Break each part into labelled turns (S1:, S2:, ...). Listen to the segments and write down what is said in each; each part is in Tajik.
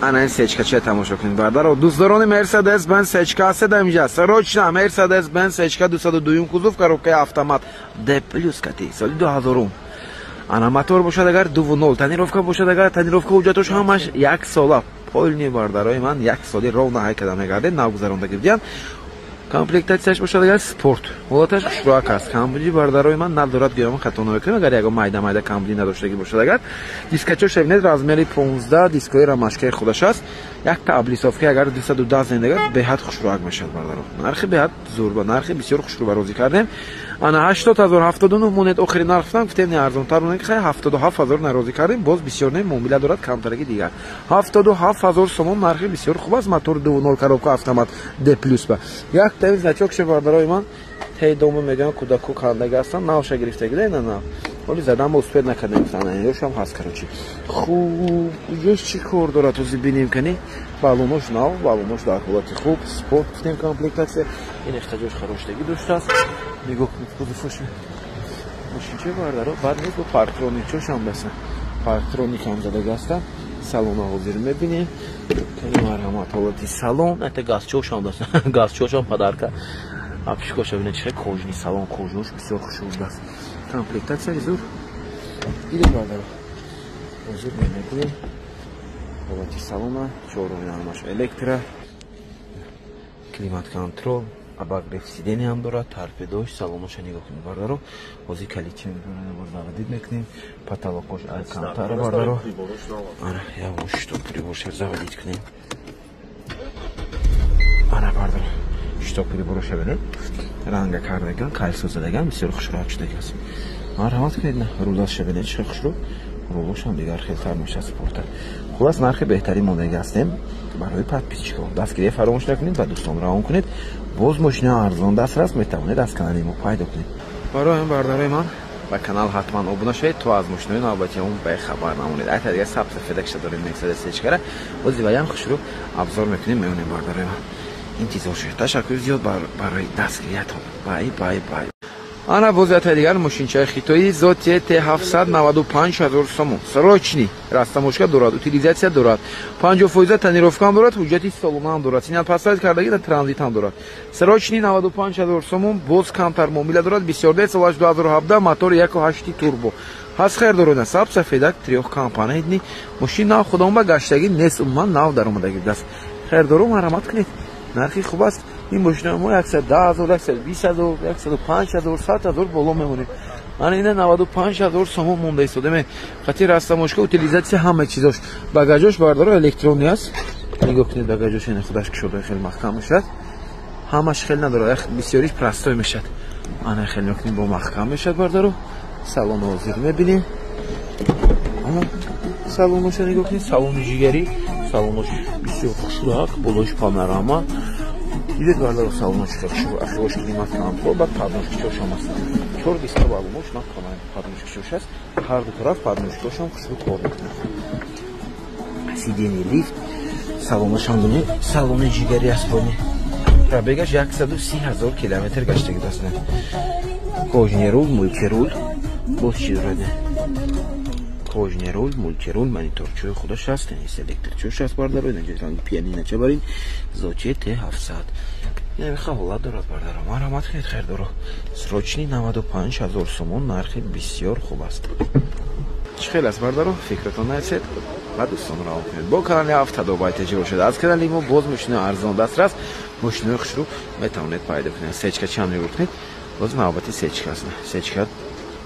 S1: Ана ин сечкача тамошо кунед, бардаро. Дӯстдорони Мерседес Бенз, сечка ҳастед инҷа. Срочно Мерседес Бенз сечка, 202 кузов, коробкаи автомат, Д плюс кати, соли 2000. Ана мотор бошад агар 2.0, тонировка бошад агар, тонировка, ҳуҷҷатош ҳамаш як сола. Полный, бардарои ман, як соли ровно ҳайкада мегардед, нав гузарондаги будиян. Комплектатсияш бошад агар спорт, ҳолаташ хушроак аст. Камбуди, бардарои ман, надорад, гӯям хато намекунем, агар ягон майда майда камбуди надоштагӣ бошад агар. Дискачош бинед, размери 15, дискои ромашкаи худаш аст. Якта облицовка агар 210 зиндагар, беҳад хушроак мешавад, бардаро. Нархи беҳад зур, ба нархи бисёр хушрӯ ба розӣ кардем. Ана 80 0, 79 монет охири нарх гуфтам, гуфтем не, арзонтар монет, хай, 77 000 нарозӣ кардем. Боз бисёр не, муомила дорад камтараги дигар. 77 000 сомон, нархи бисёр хуб аст. Мотор 2.0, коробка автомат, Д плюс ба. Як тави значок ше, бардарои ман, тей дома мегӯям, кӯдаку кандага ҳастанд, навша гирифтагида, ина нав. Ҳоли задам, успеть накардем, гуфтан, ёшам ҳаст, короче. Хуб, куҷош чӣ кор дорад, ҳозир бинем кани. Балонош нав, балонош дар ҳолати хуб, спорт гуфтем комплектатсия. Ин эҳтиёҷош хароштагӣ доштааст. Нигоҳ кунед кузовош. Мошинча, бардаро, бад нест, бо парктроникчошам баса. Парктроник ҳам задага ҳастанд. Салона ҳозир мебинем. Кани, марҳамат, ҳолати салон, это газчошам даст. Газчошам подарка. Обшивкаша бинед, чӣ кожаный салон, кожаош бисёр хушрӯ аст. Комплектатсияи зур. Дидед, бардаро. Ҳозир мебинем ҳолати салона, чорумин ҳамаш электро, климат контроль, обогрев сиденья ҳам дорад, торпедош, салоноша нигоҳ кунед, бардаро. Ҳозир калити заводить мекунем, потолокош алькантара, бардаро. Ана, явош, щиток приборша заводить кунем. Ана, бардаро, щиток прибороша бинед, ранга кардаган, кальсо задаган, бисёр хушроак шудагааст. Марҳамат кунед, на рулаша бинед, чӣ хушрӯ, рулошам дигар хелтар мешавад, спорта. Хулас, нархи беҳтарин мондагӣ ҳастем барои подписчикон. Дастгирия фаромӯш накунед ва дӯстон равон кунед. Боз мошина арзон дастрас метавонед аз канали мо пайдо кунед. Барои ин, бародарои ман, ба канал ҳатман обуна шавед, то аз мошинои навбати он бехабар намонед. Айта дигар саб сафедакша дорем, Мерседес сечкара. Бози ваям хушрӯ обзор мекунем, меонем, бародарои ман. Интизор шавед. Ташаккури зиёд барои дастгириятон. Бай, бай, бай. Ана боз ятаи дигар мошинчаи хитоӣ Зотие Т700, 95 ҳазор сомон. Срочный, растаможка дорад, утилизатсия дорад, 50 фоиза тонировка ҳам дорад, ҳуҷҷати солона ҳам дорад, сигнал поставить кардагӣ да транзит ҳам дорад. Срочный, 95 ҳазор сомон, боз камтар муомила дорад, бисёр де, солаш 2017, мотори 1.8 турбо ҳаст. Хайр дорона, саб сафедак, трёхкомпонентный мошин, нав худом ба гаштагӣ нест, умуман нав даромадагӣ даст. Хайр дору, марҳамат кунед, нархи хуб аст. Ин мошина мо 110 000, 120 000, 105 000, 100 000 боло мемонем. Ана ина 95 000 сомон монда истодем. Хати растаможка, утилизатсия, ҳама чизош. Багажош, бардоро, электронӣ аст. Нигоҳ кунед, багажош ина худаш кушода, хеле маҳкам мешавад. Ҳамаш хеле надорад, бисёриш простой мешавад. Ана хеле нигоҳ кунед, бо маҳкам мешавад, бардаро. Салон ҳозир мебинем. Салоноша нигоҳ кунед, салони ҷигарӣ, салонош бисёр хушрӯак, болош панорама. Дидед, бардаро, салонош хушрӯ, ахирош климат контроль, баъд подножкичошам аст. Чор диска балонош на подножкичош аст. Ҳар ду тараф подножкиошам хушрӯ кор мекунад. Сиденье лифт, салонашам бинед, салони ҷигари аст бони. Пробегаш 130 ҳазор километр гаштагӣ даст. Кожаный руль, мультируль, боз чӣ дорад? Кожаный руль, мультируль, мониторчои худаш аст, селекторчош аст, бардаро, инҷо ранги пианино барин, Зотие Т700. Ин ҳолат дорад, бардаро. Марҳамат кунед, хайрдоро. Срочный, 95 ҳазор сомон, нархи бисёр хуб аст. Чӣ хел аст, бардаро? Фикратон нарасед ва дӯстон равон кунед. Бо канали Автодобай теҷи бошад. Аз канали мо боз мошинои арзон дастрас, мошинои хушрӯ метавонед пайдо кунед. Сечка чанд нигоҳ кунед. Боз навбати сечка аст. Сечка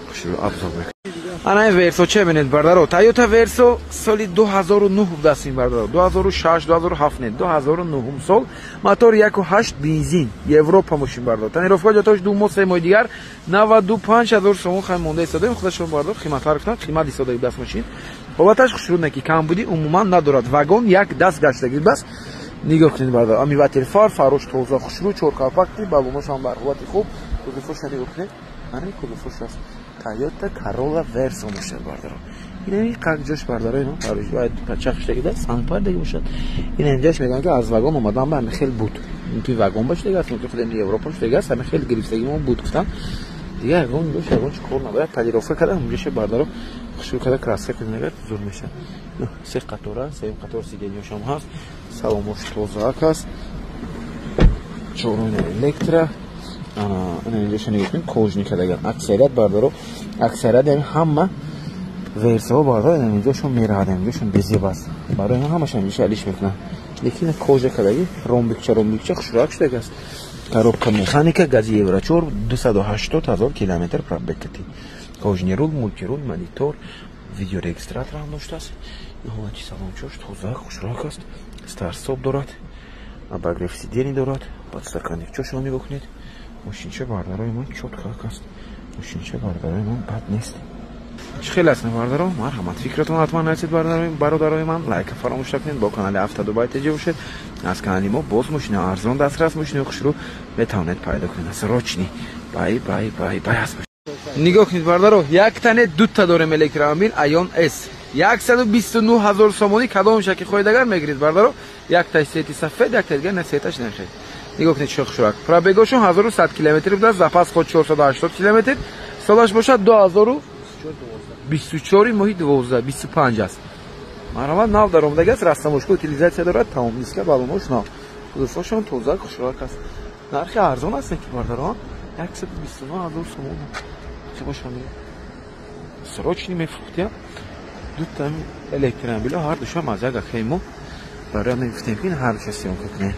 S1: хушрӯ обзор мекунед. Ана ин Версо че бинед, бардаро. Тойота Версо соли 2009 будаст ин, бардаро. 2006, 2007 не, 2009 сол. Мотор 1.8 бензин, Европа мошин, бардаро. Тонировка ҷотош 2 моҳ, 3 моҳи дигар, 95 ҳазор сомон хай монда истодаем. Худашон, бардаро, қиматтар кунанд, қимат истода будаст мошин. Ҳолаташ хушрӯ не ки камбудӣ умуман надорад. Вагон як даст гаштагӣ будаст. Нигоҳ кунед, бардаро. Омыватель фар, фарош тоза, хушрӯ, чор компактный, балонош ҳам дар ҳолати хуб. Кузовоша нигоҳ кунед. Ана кузовош аст. Тойота Corolla Verso мошад, бардаро. Ин как ҷош, бардаро, ино чахштагида сангпардаги бошад. Ин инҷаш мегӯянд, ки аз вагон омадан ба ҳами хел буд. Мумкин вагон ба шудаги аст, мумкин худи Европа шудаги аст, ҳами хел гирифтагимон буд, гуфтан. Дигар ягон ҷош ягон чи кор надорад. Полировка карда, ҳамҷоша бардаро хушрӯ карда краска кунед, агар зур мешавад. Се қатора, сеюм қатор сиденьёшам ҳаст. Саломош тозаак аст. Чорумина электро. Ана инҷоша нигоҳ кунед, кожник кардаган. Аксарият бардаро, аксарият яъне ҳама версияҳо бардаро инҷошон меравад, инҷошон безеб аст. Барои ҳамаша инҷоша алиш мекунанд. Лекин кожа кардаги, ромбикча ромбикча хушрӯак шудагӣ аст. Коробка механика, гази Евро 4, 280 ҳазор километр пробег кати. Кожный руль, мультируль, монитор, видеорегистратор ҳам доштааст. Ин ҳолати салончош тоза, хушрӯак аст. Старт-стоп дорад, обогрев сидений дорад, подстаканникчошро нигоҳ кунед. Мошинча бардарои ман чётко аст. Мошинча бардарои ман бад нест. Чӣ хел аст бардаро? Марҳамат, фикратон ҳатман нависед бародарои ман. Лайка фаромӯш накунед, бо канали Авто Дубай ТЖ бошед. Аз канали мо боз мошина арзон дастрас, мошинаи хушрӯ метавонед пайдо кунед. Срочный. Бай бай бай бай аст. Нигоҳ кунед бардаро, як тане дута дорем электромобил Айон С. 129 ҳазор сомонӣ кадомша ки хоҳед агар мегиред бардаро. Якташ сети сафед, якта дигар на сеташ намехоҳед. Нигоҳ кунед чӣ хушрӯак. Пробегошон 1100 километр будааст, запас ход 480 километр. Солаш бошад 2024 моҳи 12, 25 аст. Марҳамат, нав даромадаги аст, растамошка утилизатсия дорад, тамом диска балонош нав. Кузовҳошон тоза, хушрӯак аст. Нархи арзон аст ки бардаро, 129 ҳазор сомон. Чӣ бошам? Срочный мефурӯхтем. Дута электромобилҳо ҳар душам аз як акаи мо. Барои ҳамин гуфтем ки ҳар душа съёмка кунем.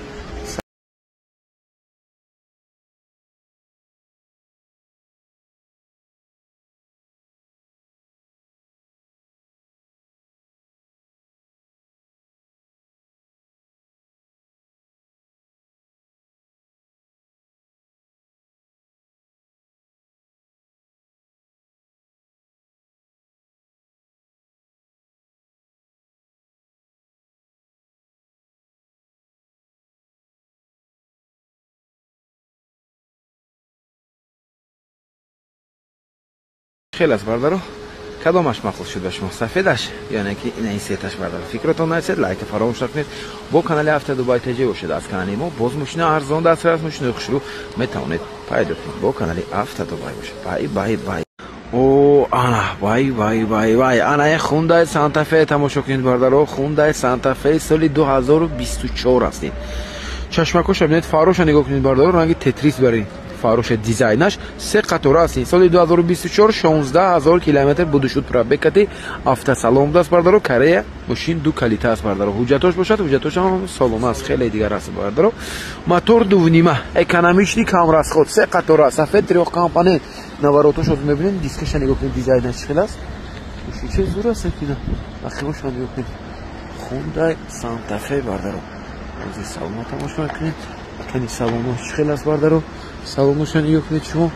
S1: Хеле аст бардаро, кадомаш мақбул шуд ба шумо? Сафедаш ё не ки ин сеташ бардаро? Фикратон нависед, лайка фаромӯш накунед. Бо канали Авто Дубай ТЖ бошед. Аз канали мо боз мошина арзон дастрас, мошинаи хушрӯ метавонед пайдо кунед. Бо канали Авто Дубай бошед. Бай бай бай. О, ана, вай вай вай вай. Ана як Хундай Санта Фе тамошо кунед бардаро. Хундай Санта Фе соли 2024 аст. Чашмакоша бинед, фароша нигоҳ кунед бардаро, ранги Тетрис барин. Фароша дизайнаш се қатора аст. Соли 2024 16 ҳазор километр буду шуд пробег кати. Автосалон будааст бардаро. Корея мошин ду калита аст бардаро. Ҳуҷҷатош бошад, ҳуҷҷатош ҳам солона аст, хеле дигар аст бардаро. Мотор дувнима, экономичный, камрасход, се қатора, сафед трёхкомпонент. Наворотошо мебинед, дискаша нигоҳ кунед, дизайнаш чӣ хел аст. Мошинча зур аст кина. Ахирошо нигоҳ кунед. Хундай Санта Фе бардаро. Ози салона тамошо кунед. Кани салонош чӣ хел аст бардаро. Салоноша нигоҳ кунед шумо.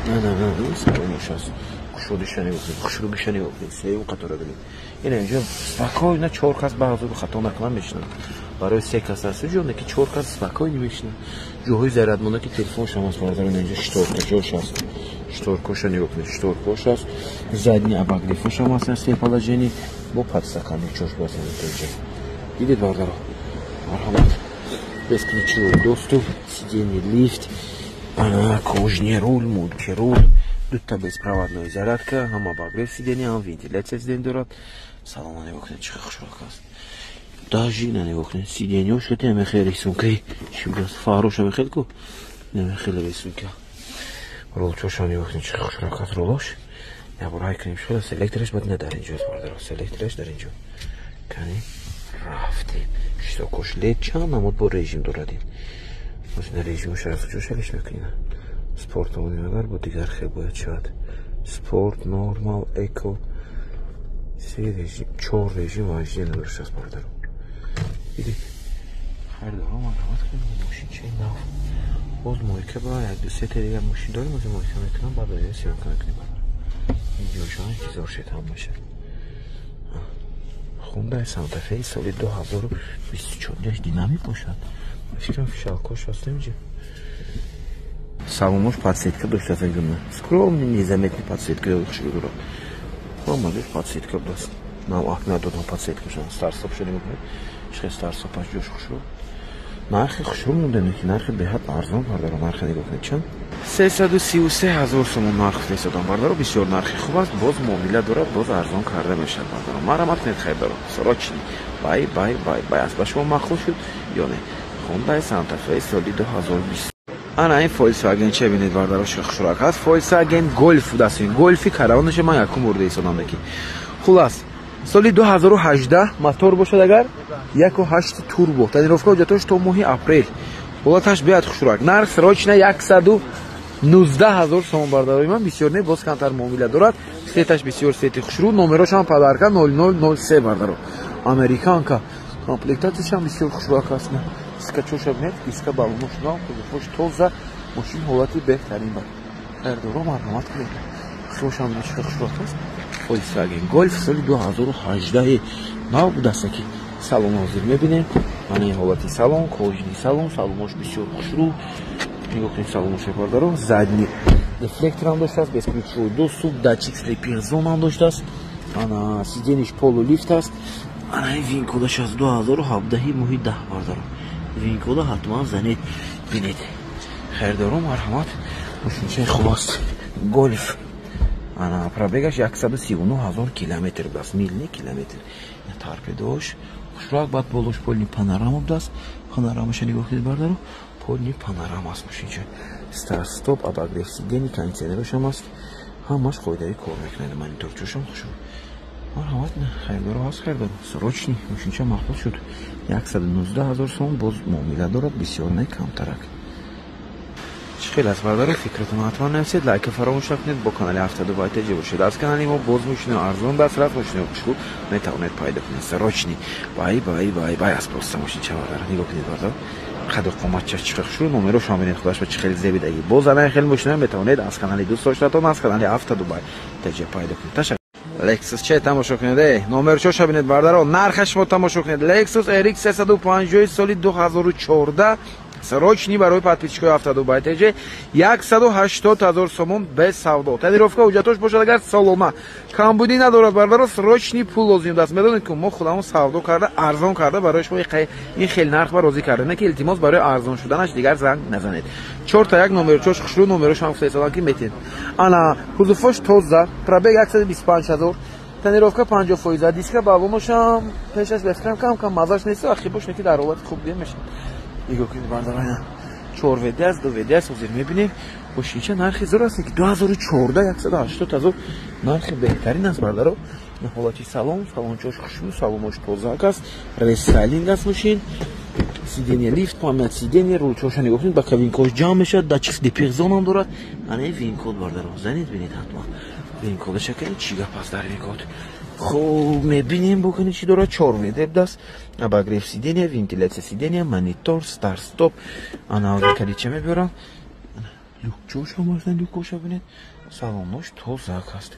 S1: На на на, ин салонош аст. Кушодиша нигоҳ кунед, хушрӯгиша нигоҳ кунед, сеюм қатора бинед. Ина инҷо спокойно чор кас ба ҳузур хато накунам мешинанд. Барои се кас аст ҷо, не ки чор кас спокойно мешинанд. Ҷоҳои зарядмона ки телефоншам аст бардаро, ина инҷо шторка ҷош аст. Шторкоша нигоҳ кунед, шторкош аст. Задний обогревшам аст, се положение бо подстаканник ҷош аст инҷо. Дидед бардаро? Марҳамат. Бесключевой доступ, сиденье, лифт, кожный руль, мультируль, дута беспроводной зарядка, ҳам обогрев сиденья, ҳам вентиляция сиденья дорад. Салона нигоҳ кунед, чӣ хушрӯак аст. Даже ина нигоҳ кунед, сиденьёш ки намехел рисункаи чӣ будааст, фароша мехел ку намехел рисунка. Ролчоша нигоҳ кунед, чӣ хушрӯак аст ролош. Як бор ҳай кунем, шояд селектораш бад не дар инҷо аст бардаро, селектораш дар инҷо. Кани рафтем. Штокош лед чанд намуд бо режим дорад ин. Мошина режимаш аз куҷо шалиш мекунед? Спорт агар бо дигар хел бояд шавад. Спорт, нормал, эко, се режим, чор режим вождения доштааст бардаро. Дидед? Харидорон марҳамат кунед, мошин чӣ нав. Боз мойка ба як ду се та дигар мошин дорем, ози мойка мекунам, баъд оя съёмка мекунем бардаро. Ин ҷошон интизор шед ҳамаша. Хундай Санта Фе соли 2024 динамик бошад. Фикрам фишалкош аст инҷо. Салонош подсветка доштааст инҷо. Скромный, незаметный подсветка хушрӯ дорад. Ҳамааш подсветка будааст. Нав ак надодам подсветкашон. Старт-стоп шуда мекунед. Чӣ старт-стопаш ҷош хушрӯ. Нархи хушрӯ мондем, ки нархи беҳад арзон, бардаро. Нархи нигоҳ кунед, чанд? 333 000 сомон нарх фиристодам, бардаро. Бисёр нархи хуб аст, боз муомила дорад, боз арзон карда мешавад, бардаро. Марҳамат кунед, хайрдоро. Срочный, бай, бай, бай, бай аст. Ба шумо маъқул шуд ё не? Хондай Санта-Фе соли 2020. Ана ин Volkswagen че бинед, бардаро, чӣ хушрак аст. Volkswagen Golf будааст. Ин Golfi каравонаша ман якум бурда истодам ки. Хулас, соли 2018, мотор бошад агар 1.8 турбо. Тонировка ҳуҷҷатош то моҳи апрел. Ҳолаташ беҳад хушрак. Нарх срочно 119 000 сомон, бардарои ман, бисёр не, боз камтар муомила дорад. Цветаш бисёр цвети хушрӯ, номерошам подарка 0003, бардаро. Американка. Комплектатсияшам бисёр хушрак аст. Дискачоша бинед, диска балонош нав, кузовош тоза, мошин ҳолати беҳтарин бар. Хайрдоро, марҳамат кунед. Хушрошам бинед, чӣ хушрак аст. Volkswagen Golf соли 2018 нав будааст ки. Салон ҳозир мебинем. Мана ин ҳолати салон, кожаный салон, салонош бисёр хушрӯ. Нигоҳ кунед салоноша, бардаро. Задний дефлекторам доштааст, бесключевой доступ, датчик слепых зонам доштааст. Ана сиденьиш полулифт аст. Ана ин вин-кодаш аз 2017 моҳи 10, бардаро. Вин-кода ҳатман занед, бинед. Хайрдоро, марҳамат. Мошинчаи хуб аст. Гольф. Ана пробегаш 139 ҳазор километр будааст, мил не, километр. Торпедош хушрак, баъд болош полный панорама будааст. Панорамаша нигоҳ кунед, бардаро, полный панорама аст мошинча. Старт стоп, обогрев сидений, кондиционерошам аст, ҳамаш қоидави кор мекунад. Мониторчошам хушрӯ. Марҳамат, хайрдоро ҳаст, хайрдоро. Срочный, мошинча маъқул шуд. 119 ҳазор сомон, боз муомила дорад, бисёр не, камтарак. Чӣ хел аст, бардаро? Фикратон ҳатман нависед, лайка фаромӯш накунед, бо канали 72 теҷе бошед. Аз канали мо боз мошинои арзон дастрас, мошинои хушрӯ метавонед пайдо кунед. Срочный, бай, бай, бай, бай аст просто мошинча, бардаро. Нигоҳ кунед, бардаро, қаду қоматча чӣ хушрӯ, номерошам бинед, худаш ба чӣ хеле зебидаги. Боз анаи хел мошинои метавонед аз канали дӯст доштатон, аз канали 72 теҷе пайдо кунед. Ташаккур. Lexus че тамошо кунед, номерчоша бинед, бардаро, нархаш шумо тамошо кунед. Lexus RX 350 соли 2014, срочный барои подписчикои 72 теҷе 180 ҳазор сомон, без савдо. Тонировка ҳуҷҷатош бошад агар солома, камбудӣ надорад, бардаро. Срочный, пул лозим даст. Медонед ки мо худамон савдо карда, арзон карда, барои шумо ин хел нарх ба розӣ карда, не ки илтимос, барои арзон шуданаш дигар занг назанед. Чорта як, номерчош хушрӯ, номерошам гуфта истодам ки метед. Ана кузовош тоза, пробег 125 ҳазор, тонировка 50%, диска балоношам пешаш бефикрам кам кам мазаш нест, ахи бош не ки дар ҳолати хуб дида мешавад. Нигоҳ кунед, бардаро, чор ВД аст, ду ВД аст, ҳозир мебинем. Мошинча нархи зор аст ки 2014, 180 ҳазор, нархи беҳтарин аст, бардаро. Ҳолати салон, салончош хушбӯ, салонош тозаак аст, рестайлинг аст мошин, сиденье лифт, память сиденье, рулчоша нигоҳ кунед, боковинкош ҷамъ мешавад, датчик слепых зонам дорад. Ана вин-код, бардаро, занед, бинед ҳатман вин-кодаша, кани чӣ гап аст дар вин-код. Хуб, мебинем, бокани чӣ дорад. Чор ВД даст, обогрев сиденья, вентиляция сиденья, монитор, старт стоп. Ана ҳозир калидча мебиёрам. Люкчошам аст, люкоша бинед, салонош тозак аст.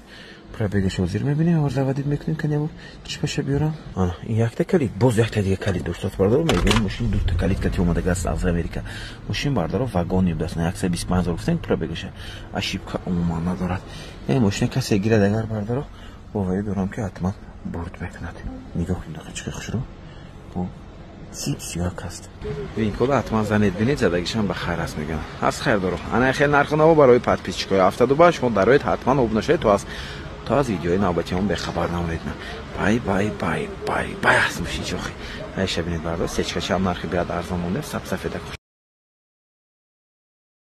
S1: Пробегаш ҳозир мебинем, ҳозир заводить мекунем, канябор чипаша биёрам. Ана ин якта калид, боз якта дига калид доштааст, бардаро. Мебинем, мошин дута калид кати омадагааст аз Америка. Мошин, бардаро, вагони будааст. 125 000 гуфтем пробегаша, ошибка умуман надорад. Ин мошина касе гирад агар, бардаро, боварӣ дорам ки ҳатман бурд мекунад. Нигоҳ кунед, чӣ хушрӯ, бо сиёк аст. Вин-кода ҳатман занед, бинед, задагишам ба хайр аст, мегӯям, аз хайр доро. Ана хел нарху барои подписчикои 72 шумо дароед, ҳатман обуна шавед, то аз видеои навбатиҳон бехабар намонед. Бай, бай, бай, бай, бай аст мошинчохи. Айша бинед, бардор, сечкачам нархи биад арзон монда, сабсафедак.